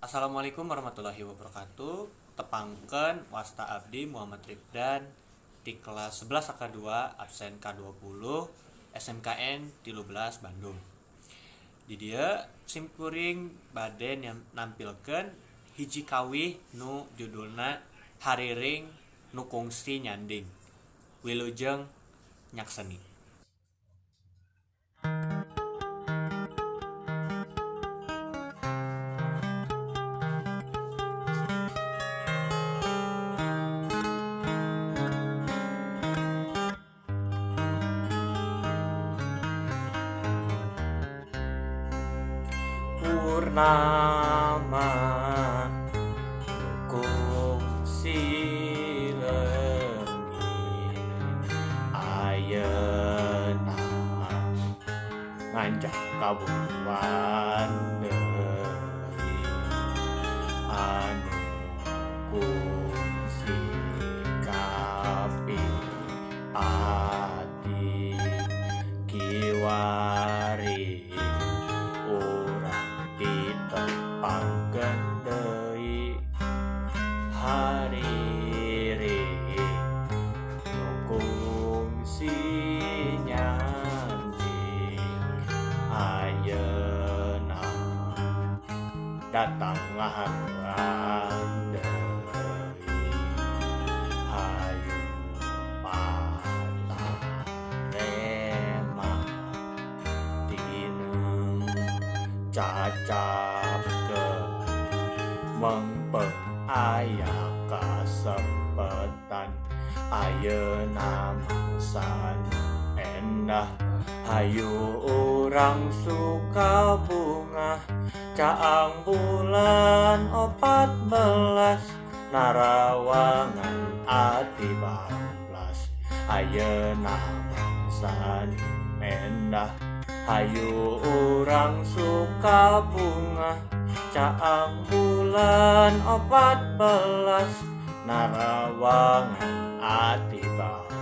Assalamualaikum warahmatullahi wabarakatuh. Tepangkeun wasta abdi Muhammad Rifdan di kelas 11 AK2 absen K20 SMKN 13 Bandung. Di dieu simkuring bade nampilkeun hiji kawih nu judulna Hariring Nu Kungsi Nyanding. Wilujeng nyakseni. Purnama kungsi leungit ayeuna nganjang kaburuan deui anu kungsi kapi ati kiwari urang ditepangkeun deui hariring nu kungsi nyanding ayeuna datang ngaharuan deui hayu patarema tineng cacapkeun mengpeng aya kasempetan ayeuna mangsa nu endah hayu urang suka bungah caang bulan 14 narawangan ati bablas ayeuna mangsa nu endah hayu urang suka bungah caang bulan 14 narawangan ati bablas.